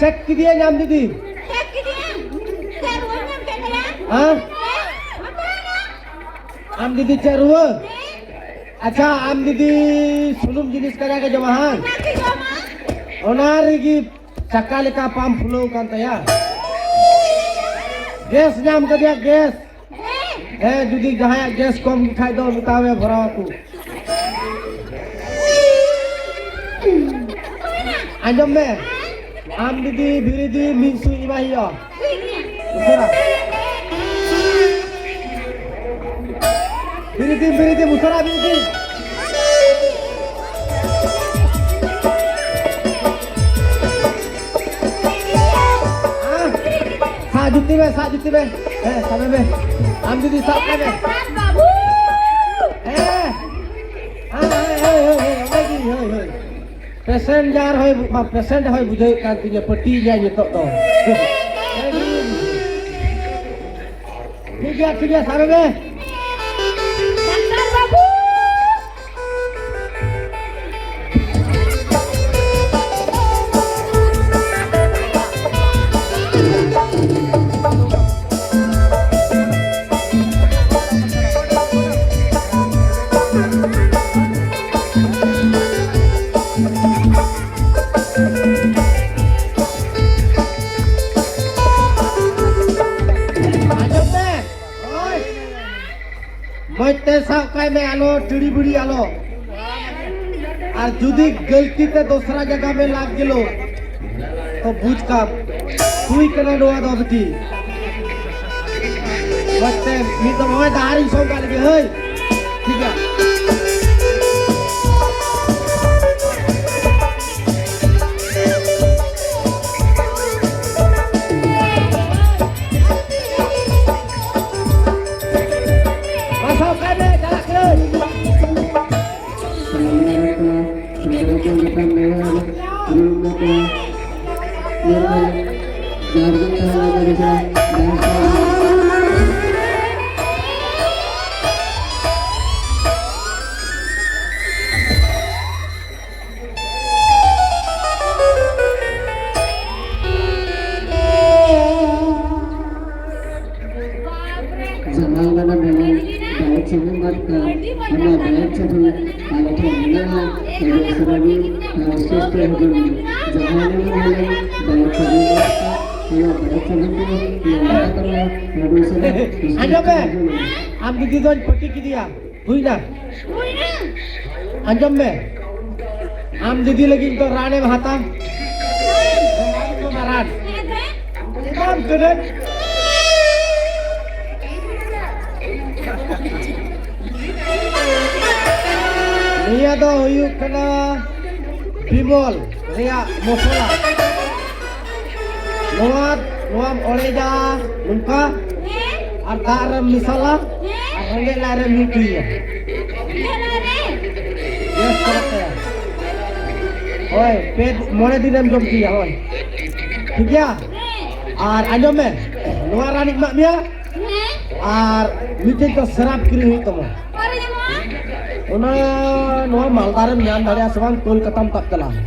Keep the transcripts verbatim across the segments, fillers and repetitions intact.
Check ᱠᱮᱫᱮᱭᱟᱹᱧ ᱟᱢ ᱫᱤᱫᱤ᱾ Check ᱠᱮᱫᱮᱭᱟᱢ? ᱪᱮᱫ ᱨᱩᱣᱟᱹ ᱧᱟᱢ ᱠᱮᱫ ᱢᱮᱭᱟ? ᱦᱮᱸ? ᱦᱮᱸ? ᱚᱠᱚᱭᱮᱱᱟ? ᱟᱢ ᱫᱤᱫᱤ ᱪᱮᱫ ᱨᱩᱣᱟᱹ? ᱦᱮᱸ? ᱟᱪᱪᱷᱟ, ᱟᱢ ᱫᱤᱫᱤ ᱥᱩᱱᱩᱢ ᱡᱤᱱᱤᱥ ᱠᱟᱡᱟᱠ ᱮ ᱡᱚᱢᱟ, ᱦᱟᱝ? ᱚᱱᱟ ᱜᱮ ᱡᱚᱢᱟ᱾ ᱚᱱᱟ ᱨᱮᱜᱮ ᱪᱟᱠᱟ ᱞᱮᱠᱟ ᱯᱟᱢ ᱯᱷᱩᱞᱟᱹᱣ ᱠᱟᱱ ᱛᱟᱭᱟ᱾ ᱜᱮᱥ ᱧᱟᱢ ᱠᱟᱫᱮᱭᱟ, ᱜᱮᱥ᱾ ᱦᱮᱸ, ᱡᱩᱫᱤ ᱡᱟᱦᱟᱸᱭᱟᱜ ᱜᱮᱥ ᱠᱚᱢ ᱜᱮ ᱠᱷᱟᱡ ᱫᱚ ᱢᱮᱛᱟᱣ ᱢᱮ, ᱵᱷᱚᱨᱟᱣ ᱟᱠᱚ᱾ ᱟᱸᱡᱚᱢ ᱢᱮ, ᱟᱢ ᱡᱩᱫᱤ ᱵᱤᱨᱤᱫᱤ ᱢᱤᱫ ᱥᱩᱭ ᱮᱢᱟᱭ ᱦᱩᱭᱩᱜᱼᱟ᱾ ᱩᱥᱟᱹᱨᱟ᱾ ᱵᱤᱨᱤᱫᱤ, ᱵᱤᱨᱤᱫᱤ, ᱩᱥᱟᱹᱨᱟ ᱵᱤᱨᱤᱫᱤ᱾ ᱦᱮᱸ? ᱥᱟᱵ ᱡᱩᱛᱤ ᱢᱮ, ᱥᱟᱵ ᱡᱩᱛᱤ ᱢᱮ᱾ ᱦᱮᱸ, ᱥᱟᱵ ᱢᱮ᱾ ᱟᱢ ᱡᱩᱫᱤ ᱥᱟᱵ ᱠᱟᱭ ᱢᱮ᱾ ᱵᱟᱹᱵᱩ! ᱦᱮᱸ᱾ ᱦᱮᱸ, ᱦᱮᱸ, ᱦᱳᱭ, ᱦᱳᱭ, ᱦᱳᱭ, ᱚᱸᱰᱮ ᱜᱮ, ᱦᱳᱭ, ᱦᱳᱭ᱾ ᱯᱮᱥᱮᱱᱡᱟᱨ ᱦᱚᱸᱭ, ᱵᱟ, ᱯᱮᱥᱮᱱᱴ ᱦᱚᱸᱭ ᱵᱩᱡᱷᱟᱹᱣᱮᱫ ᱠᱟᱱ ᱛᱤᱧᱟᱹ, ᱯᱟᱹᱴᱤ ᱜᱮᱭᱟ ᱱᱤᱛᱚᱜ ᱫᱚ᱾ ᱴᱷᱤᱠ ᱜᱮᱭᱟ, ᱴᱷᱤᱠ ᱜᱮᱭᱟ, ᱥᱟᱵᱮ ᱢᱮ᱾ ᱰᱟᱠᱛᱟᱨ ᱵᱟᱹᱵᱩ! ᱟᱸᱡᱚᱢ ᱢᱮ᱾ ᱢᱚᱡᱽ ᱛᱮ ᱥᱟᱵ ᱠᱟᱭ ᱢᱮ, ᱟᱞᱚ ᱴᱤᱲᱤ ᱵᱤᱲᱤ ᱟᱞᱚ᱾ ᱟᱨ ᱡᱩᱫᱤ ᱜᱟᱹᱞᱛᱤ ᱛᱮ ᱫᱚᱥᱨᱟ ᱡᱟᱭᱜᱟ ᱢᱮ ᱞᱟᱜ ᱜᱮᱞᱚ, ᱛᱚ ᱵᱩᱡᱽ ᱠᱟᱢ, ᱥᱩᱭ ᱠᱟᱱᱟ ᱱᱚᱣᱟ ᱫᱚ ᱵᱤᱴᱤ᱾ ᱢᱚᱡᱽ ᱛᱮ ᱢᱤᱫ ᱫᱚᱢ ᱦᱚᱸᱜᱼᱚᱭ ᱰᱟᱦᱟᱨᱤᱧ ᱥᱚᱝ ᱠᱟᱜ ᱞᱮᱜᱮ, ᱦᱟᱹᱭ᱾ ᱴᱷᱤᱠ ᱜᱮᱭᱟ᱾ ᱢᱟ ᱥᱟᱵ ᱠᱟᱭ ᱢᱮ, ᱪᱟᱞᱟᱜ ᱠᱟᱹᱱᱟᱹᱧ᱾ ᱟᱞᱮ ᱴᱷᱮᱱ ᱢᱮᱱᱟᱜᱼᱟ᱾ ᱟᱹᱰᱤ ᱩᱥᱟᱹᱨᱟ ᱜᱮ ᱱᱚᱣᱟ ᱥᱴᱮᱡᱽ ᱛᱮ ᱦᱤᱡᱩᱜ ᱢᱮ᱾ ᱡᱟᱦᱟᱸᱭ ᱱᱚᱣᱟ ᱦᱚᱞᱮ ᱵᱟᱲᱟᱭ ᱥᱟᱹᱨᱤ ᱱᱚᱣᱟ ᱵᱟᱲᱟᱭ ᱥᱟᱹᱨᱤ ᱛᱮ ᱱᱚᱣᱟ ᱠᱟᱛᱷᱟ ᱛᱟᱞᱮ ᱟᱹᱰᱤ ᱩᱥᱟᱹᱨᱟ ᱥᱴᱮᱡᱽ ᱟᱸᱡᱚᱢ ᱛᱮ ᱢᱮ᱾ ᱦᱤᱡᱩᱜ ᱢᱮ᱾ ᱟᱢ ᱫᱤᱫᱤ ᱫᱚᱧ ᱯᱟᱹᱴᱤ ᱠᱮᱫᱮᱭᱟ᱾ ᱦᱩᱭᱱᱟ? ᱟᱸᱡᱚᱢ ᱢᱮ, ᱟᱢ ᱫᱤᱫᱤ ᱞᱟᱹᱜᱤᱫ ᱫᱚ ᱨᱟᱱᱮᱢ ᱦᱟᱛᱟ᱾ ᱨᱟᱱ᱾ ᱵᱟᱢ ᱠᱟᱹᱱᱟᱹᱧ᱾ ᱱᱤᱭᱟᱹ ᱫᱚ ᱦᱩᱭᱩᱜ ᱠᱟᱱᱟ ᱵᱤᱢᱚᱞ ᱨᱮᱭᱟᱜ ᱢᱚᱥᱞᱟ᱾ ᱱᱚᱣᱟ, ᱱᱚᱣᱟᱢ ᱚᱲᱮᱡᱟ ᱱᱚᱝᱠᱟ, ᱟᱨ ᱫᱟᱜ ᱨᱮᱢ ᱢᱮᱥᱟᱞᱟ, ᱟᱨ ᱨᱮᱸᱜᱮᱡ ᱞᱟᱡ ᱨᱮᱢ ᱧᱩ ᱦᱚᱪᱚᱭᱮᱭᱟ᱾ ᱵᱮᱥ ᱪᱟᱞᱟᱜ ᱛᱟᱭᱟ᱾ ᱦᱳᱭ, ᱯᱮ, ᱢᱚᱬᱮ ᱫᱤᱱᱮᱢ ᱡᱚᱢ ᱦᱚᱪᱚᱭᱮᱭᱟ᱾ ᱦᱳᱭ, ᱴᱷᱤᱠ ᱜᱮᱭᱟ? ᱟᱨ ᱟᱸᱡᱚᱢ ᱢᱮ, ᱱᱚᱣᱟ ᱨᱟᱱᱤᱧ ᱮᱢᱟᱜ ᱢᱮᱭᱟ, ᱟᱨ ᱢᱤᱫᱴᱮᱡ ᱫᱚ ᱥᱮᱨᱟᱯ ᱠᱤᱨᱤᱧ ᱦᱩᱭᱩᱜ ᱛᱟᱢᱟ᱾ ᱚᱠᱟᱨᱮ ᱧᱟᱢᱚᱜᱼᱟ? ᱚᱱᱟ, ᱱᱚᱣᱟ ᱢᱟᱞᱫᱟ ᱨᱮᱢ ᱧᱟᱢ ᱫᱟᱲᱮᱭᱟᱜᱼᱟ ᱥᱮ ᱵᱟᱝ? ᱠᱳᱞᱠᱟᱛᱟᱢ ᱛᱟᱵ ᱪᱟᱞᱟᱜᱼᱟ᱾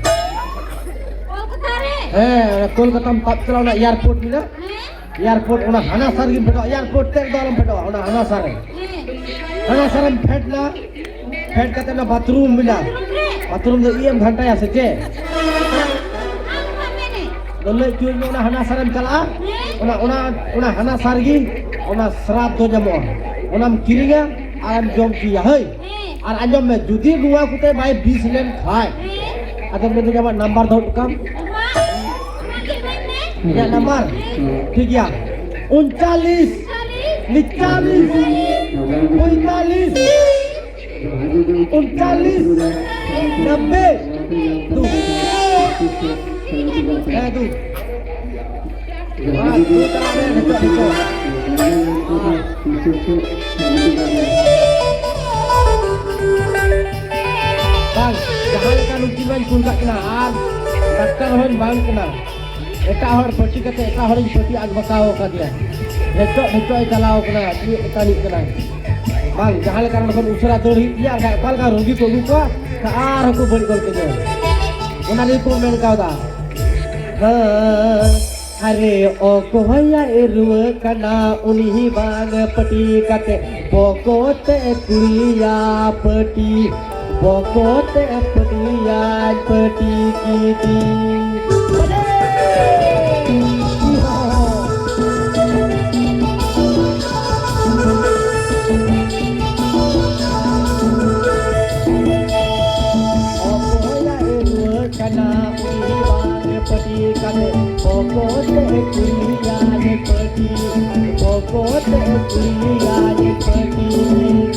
ᱠᱳᱞᱠᱟᱛᱟ ᱨᱮ? ᱦᱮᱸ, ᱚᱱᱟ ᱠᱳᱞᱠᱟᱛᱟᱢ ᱛᱟᱵ ᱪᱟᱞᱟᱜᱼᱟ, ᱚᱱᱟ ᱮᱭᱟᱨᱯᱳᱨᱴ ᱢᱮᱱᱟᱜᱼᱟ᱾ ᱦᱮᱸ? ᱮᱭᱟᱨᱯᱳᱨᱴ, ᱚᱱᱟ ᱦᱟᱱᱟ ᱥᱟᱨ ᱜᱮᱢ ᱯᱷᱮᱰᱚᱜᱼᱟ, ᱮᱭᱟᱨᱯᱳᱨᱴ ᱛᱮᱫ ᱫᱚ ᱟᱞᱚᱢ ᱯᱷᱮᱰᱚᱜᱼᱟ, ᱚᱱᱟ ᱦᱟᱱᱟ ᱥᱟᱨ ᱨᱮ᱾ ᱦᱮᱸ᱾ ᱦᱟᱱᱟ ᱥᱟᱨ ᱮᱢ ᱯᱷᱮᱰ ᱱᱟ, ᱯᱷᱮᱰ ᱠᱟᱛᱮ ᱚᱱᱟ ᱵᱟᱛᱷᱨᱩᱢ ᱢᱮᱱᱟᱜᱼᱟ᱾ ᱵᱟᱛᱷᱨᱩᱢ ᱨᱮ? ᱵᱟᱛᱷᱨᱩᱢ ᱫᱚ ᱤᱭᱟᱹᱢ ᱜᱷᱟᱱᱴᱟᱭᱟ ᱥᱮ ᱪᱮᱫ? ᱟᱢ ᱢᱟ ᱢᱮᱱᱮ᱾ ᱞᱟᱹᱞᱟᱹᱭ ᱦᱚᱪᱚᱭ ᱢᱮ, ᱚᱱᱟ ᱦᱟᱱᱟ ᱥᱟᱨᱮᱢ ᱪᱟᱞᱟᱜᱼᱟ, ᱦᱮᱸ? ᱚᱱᱟ, ᱚᱱᱟ, ᱚᱱᱟ ᱦᱟᱱᱟ ᱥᱟᱨ ᱜᱮ, ᱚᱱᱟ ᱥᱨᱟᱯ ᱫᱚ ᱧᱟᱢᱚᱜᱼᱟ, ᱚᱱᱟᱢ ᱠᱤᱨᱤᱧᱟ ᱟᱨᱮᱢ ᱡᱚᱢ ᱦᱚᱪᱚᱭᱟ, ᱦᱳᱭ᱾ ᱦᱮᱸ᱾ ᱟᱨ ᱟᱸᱡᱚᱢ ᱢᱮ, ᱡᱩᱫᱤ ᱱᱚᱣᱟ ᱠᱚᱛᱮ ᱵᱟᱭ ᱵᱤᱥ ᱞᱮᱱ ᱠᱷᱟᱡ, ᱦᱮᱸ᱾ ᱟᱫᱚ ᱢᱮᱱᱫᱟᱹᱧ ᱟᱢᱟᱜ ᱱᱟᱢᱵᱟᱨ ᱫᱚᱦᱚ ᱦᱚᱴᱚ ᱠᱟᱢ᱾ ᱟᱢᱟᱜ, ᱟᱢᱟᱜ ᱪᱮᱫ ᱢᱮᱱ ᱢᱮ? ᱤᱧᱟᱹᱜ ᱱᱟᱢᱵᱟᱨ? ᱦᱮᱸ᱾ ᱴᱷᱤᱠ ᱜᱮᱭᱟ᱾ ᱩᱱᱪᱟᱞᱤᱥ, ᱩᱱᱪᱟᱞᱤᱥ, ᱱᱤᱪᱟᱞᱤᱥ, ᱯᱚᱸᱭᱛᱟᱞᱤᱥ, ᱩᱱᱪᱟᱞᱤᱥ, ᱱᱚᱵᱵᱮ, ᱫᱩ᱾ ᱦᱮᱸ, ᱫᱩ᱾ ᱱᱚᱣᱟ ᱫᱩ ᱛᱟᱞᱟ ᱨᱮ ᱱᱤᱛᱚᱜ, ᱱᱤᱛᱚᱜ᱾ ᱵᱟᱝ, ᱡᱟᱦᱟᱸ ᱞᱮᱠᱟ ᱱᱩᱠᱤᱱ ᱢᱟᱧ ᱠᱩᱞ ᱠᱟᱜ ᱠᱤᱱᱟ, ᱟᱨ ᱰᱟᱠᱛᱟᱨ ᱦᱚᱸᱧ ᱵᱟᱝ ᱠᱟᱱᱟ᱾ ᱮᱴᱟᱜ ᱦᱚᱲ ᱯᱟᱹᱴᱤ ᱠᱟᱛᱮ ᱮᱴᱟᱜ ᱦᱚᱲᱤᱧ ᱯᱟᱹᱴᱤ ᱟᱠᱵᱟᱠᱟᱣ ᱟᱠᱟᱫᱮᱭᱟ᱾ ᱱᱤᱛᱚᱜ, ᱱᱤᱛᱚᱜ ᱮ ᱪᱟᱞᱟᱣ ᱠᱟᱱᱟ, ᱪᱮᱫ ᱮ ᱠᱟᱹᱢᱤ ᱠᱟᱱᱟ᱾ ᱵᱟᱝ, ᱡᱟᱦᱟᱸ ᱞᱮᱠᱟ ᱱᱚᱰᱮ ᱠᱷᱚᱱ ᱩᱥᱟᱹᱨᱟ ᱫᱟᱹᱲ ᱦᱩᱭᱩᱜ ᱜᱮᱭᱟ, ᱟᱨ ᱚᱠᱟ ᱞᱮᱠᱟ ᱨᱩᱜᱤ ᱠᱚ ᱟᱹᱜᱩ ᱠᱚᱣᱟ, ᱟᱨᱦᱚᱸ ᱠᱚ ᱵᱟᱹᱲᱤᱡ ᱜᱚᱫ ᱠᱟᱹᱧᱟ᱾ ᱚᱱᱟ ᱞᱟᱹᱜᱤᱫ ᱠᱚ ᱢᱮᱱ ᱠᱟᱣᱫᱟ᱾ ᱦᱮᱸ᱾ ᱟᱨᱮ ᱚᱠᱚᱭᱟᱜ ᱨᱩᱣᱟᱹ ᱠᱟᱱᱟ ᱩᱱᱤ ᱵᱟᱝ ᱯᱟᱹᱴᱤ ᱠᱟᱛᱮ ᱵᱚᱠᱚᱛ ᱮ ᱠᱩᱞᱤᱭᱟ ᱯᱟᱹᱴᱤ, ᱵᱚᱠᱚᱛ ᱮ ᱯᱟᱹᱴᱤᱭᱟ ᱯᱟᱹᱴᱤ ᱠᱤᱫᱤ᱾ ᱚᱠᱚᱭᱟᱜ ᱨᱩᱣᱟᱹ ᱠᱟᱱᱟ ᱩᱱᱤ ᱵᱟᱝ ᱯᱟᱹᱴᱤ ᱠᱟᱛᱮ ᱵᱚᱠᱚᱛ ᱮ ᱠᱩᱞᱤᱭᱟ ᱯᱟᱹᱴᱤ, ᱵᱚᱠᱚᱛ ᱮ ᱠᱩᱞᱤᱭᱟ ᱯᱟᱹᱴᱤ᱾